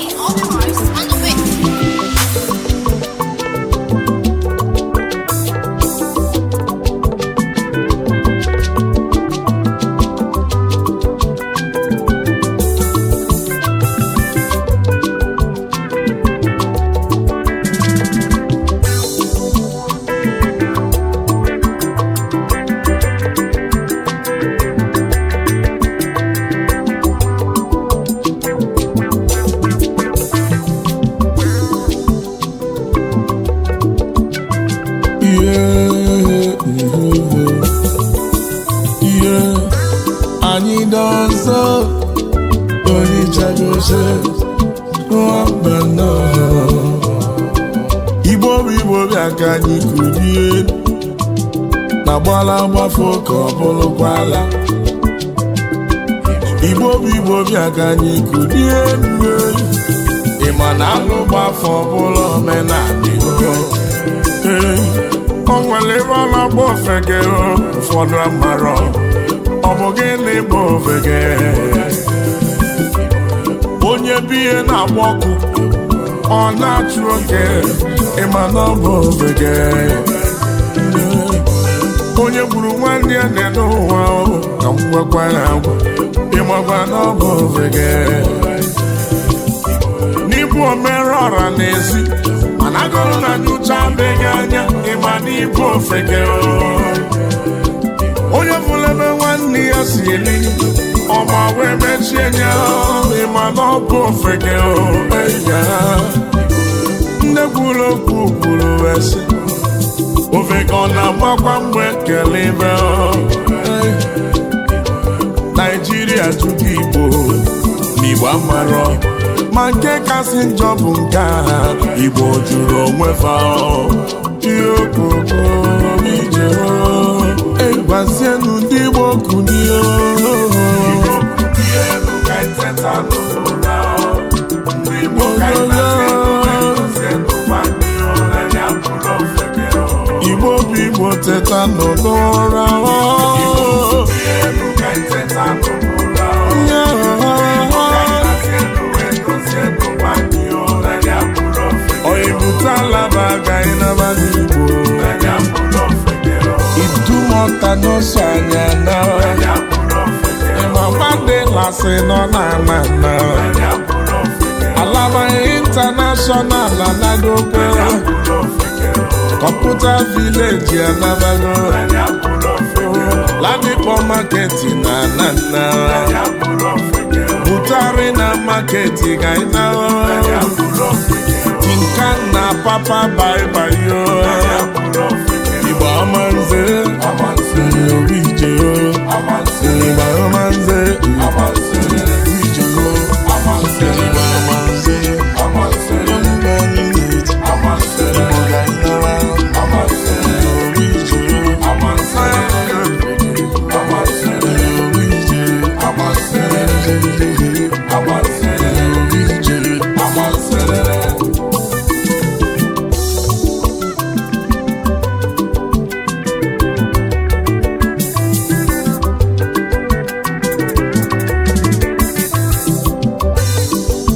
On the mix. Ihe anyị dọzọ onye nwamba. Igbo bụ Igbo, bịa ka anyị kulie na gbala gbafọ ka ọ bụrụkwala. Igbo bụ Igbo, bịa ka anyị kulie. Ịma na alụ gbafọ bụrụ omenala Igbo. Ee, o nwere ebe ọ na-agba ofeke, ụfọdụ amarọ ọ bụ gịnị bụ ofeke. Onye bihe na-agba ọkụ, ọ na-achụ oke, ịma na ọ bụ ofeke. Onye gburu nwanne ya dị n'ụwa, ka m gwakwa ya agwa, ịmakwa na ọ bụ ofeke. N'ịbụ omere ọra n'ezi, mana agụrụ na nyocha adịghị anya, ịma n'ịbụ ofeke. Onye fụrụ ebe nwanne ya si eli ọma wee mechie ya, ịma na ọ bụ ofeke. Ya nne kwuru okwu kwuru wee sị, ofeke ọ na-agbakwa mgbe kele ibe Naijiria tupu Igbo ma Igbo amarọ. Ma nke kasị njọ bụ nke a, Igbo jụrụ onwe fa. Ihe okoko ije, gwazienụ ndị Igbo kunie. Igbo bụ Igbo, teta nọ n'ụra. Oyibutala agaghị naba n'Igbo idumọta n'ụsọ anya na ịmabadịlasị nọ na na na Alaba International anagokwe, Computer Village anabago, Ladipo Market na na na Butari na market ga-ina Tinka na papa bye bye yo. Igbo amanze obi ije, Igbo amanze ije, Igbo amanze.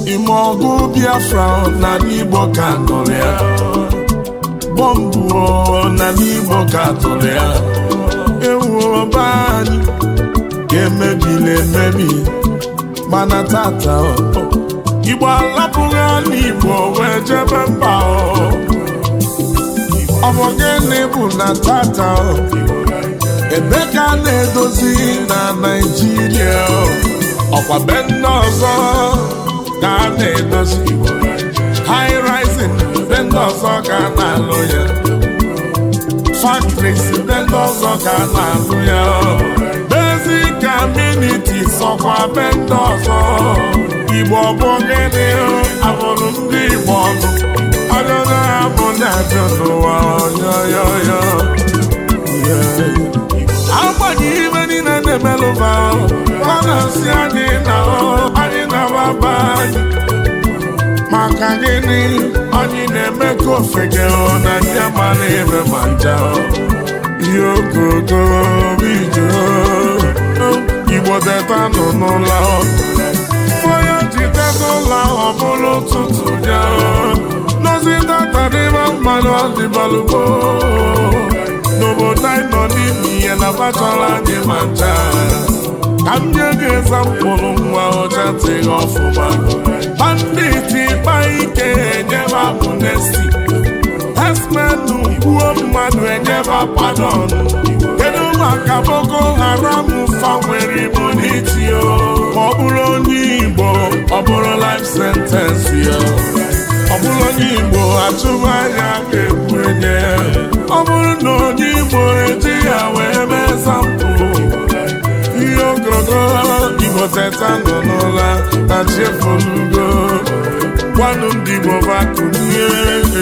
Ime ọgụ Biafra na n'Igbo ka nụrụ ya, bọmbụ na n'Igbo ka tụrụ ya, ewuo be anyị ka emebili emebi. Mana tata, Igbo alapụghị ala Igbo wee jebe mba. Ọ bụ gịnị bụ na tata, ebe ka a na-edozi na Naịjirịa, ọkwa be ndị ọzọ ka a na-edozi high rising, be ndị ọzọ ka a na-alụ ya, factories, be ndị ọzọ ka a na-alụ ya, basic amenities, ọkwa be ndị ọzọ. Igbo, ọ bụ gịnị abụrụ ndị Igbo ọnụ ọjọọ abụ na-ajụ n'ụwa yoyoyo? Agbanyeghị ibe niile na-emelụba, ọ na-asị anyị na anyị na-ababa. Gịnị anyị na-eme ka ofeke na ndị amara ebe ma ncha? Ihe ogogo bijo, Igbo, teta nọ n'ụlọ. Onye ji teta ụlọ, ọ bụrụ ụtụtụ ya nozi tata dịba mmanụ ọdịbalugbo n'obodo anyị nọ n'ime ihe na bachọrọ anyị ma ncha. Ka m nye gị example, nwa ọcha tịghị ọfụma. Bandit kpa ike, enyebe amnesty. Herdsmen gbuo mmadụ, enyebe pardon. Kedu maka Boko Haram? Fa nwere immunity o. Ma ọ bụrụ onye Igbo, ọ bụrụ life sentence ya. Ọ bụrụ onye Igbo, achụba anya ga-egbu enye. Ọ bụrụ na onye Igbo, eji ya wee mee sample. Ihe ogogo, Igbo, teta nọ n'ụla na chiefugo. Gwanụ ndị Igbo bakunie.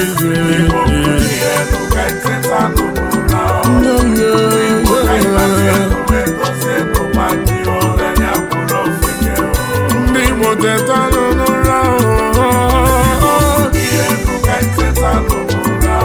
Igbo kunie, ka anyị teta n'ụra. Igbo, ka anyị gbazie wee dozie n'ụwa anyị o, na anyị abụrụ ofeke o. Ndị Igbo, teta nọ n'ụra. Kunie, ka anyị teta n'ụra.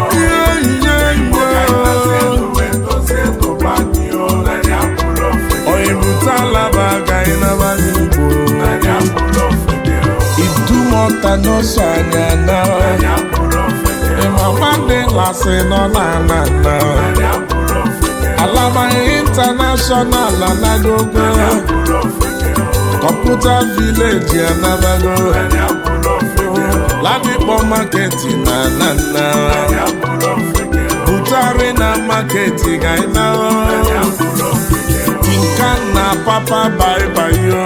Igbo, ka anyị gbazie wee dozie n'ụwa anyị o, na anyị abụrụ ofeke o. Oyibute alaba ka anyị naba n'Igbo. Na anyị abụrụ ofeke o. Idumọta n'ụsọ anya na Na anyị abụrụ ofeke o. Ịma Mandela sị nọ na na na Na anyị abụrụ ofeke o. Alaba International anagogo. Na anyị abụrụ ofeke o. Computer Village anabago. Na anyị abụrụ ofeke o. Ladipo Market na na na Na anyị abụrụ ofeke o. Butari na market ga na Na anyị abụrụ ofeke o. Tinka na papa, bye bye yo.